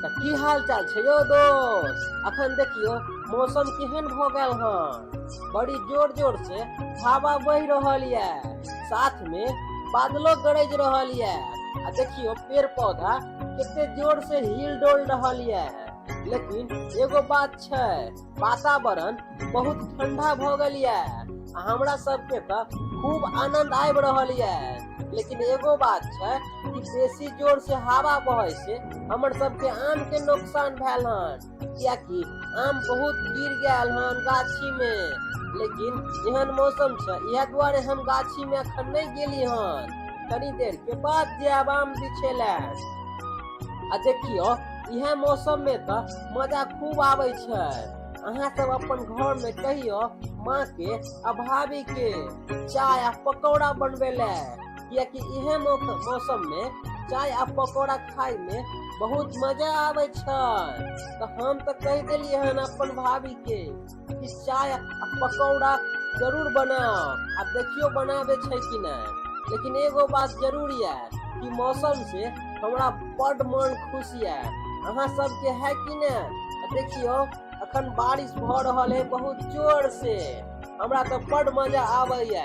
तऽ की हाल चाल छै यौ दोस्त? अखन देखियौ मौसम केहन भऽ गेल हन। बड़ी जोर जोर से हवा बहि रहल यऽ, साथ में बादलो गरज रहल यऽ आ देखियौ पेड़ पौधा कते जोर से हिल डोल रहल यऽ। लेकिन एगो बात छै, वातावरण बहुत ठंडा भऽ गेल यऽ आ हमरा सबके तऽ खूब आनंद आबि रहल यऽ। लेकिन एगो बात छै कि बेसी जोर से हवा बहे से हमर सबके आम के नुकसान भेल हन, कियाकि आम बहुत गिर गेल हन गाछी में। लेकिन एहन मौसम छै, इएह दुआरे हम गाछी में अखन नहि गेली हन, कनी देर के बाद जायब आम बिछे लए। आ देखियौ इएह मौसम में तऽ मजा खूब आबै छै। अहाँ सब अपन घर में कहियो माँ के आ भाभी के चाय आ पकौड़ा बनबे लए, कियाकि इहे मौसम में चाय आ पकौड़ा खाय में बहुत मजा आबै छै। तऽ हम तऽ कहि देलियै हन अपन भाभी के कि चाय आ पकौड़ा जरूर बनाओ। आब देखियौ बनाबै छै कि नहि। लेकिन एगो बात जरूर यऽ कि मौसम से हमरा बड मन खुश यऽ। अहाँ सबके है कि नहि? आ देखियौ अखन बारिश भऽ रहल है बहुत जोर से, हमरा तऽ बड मजा आबैया।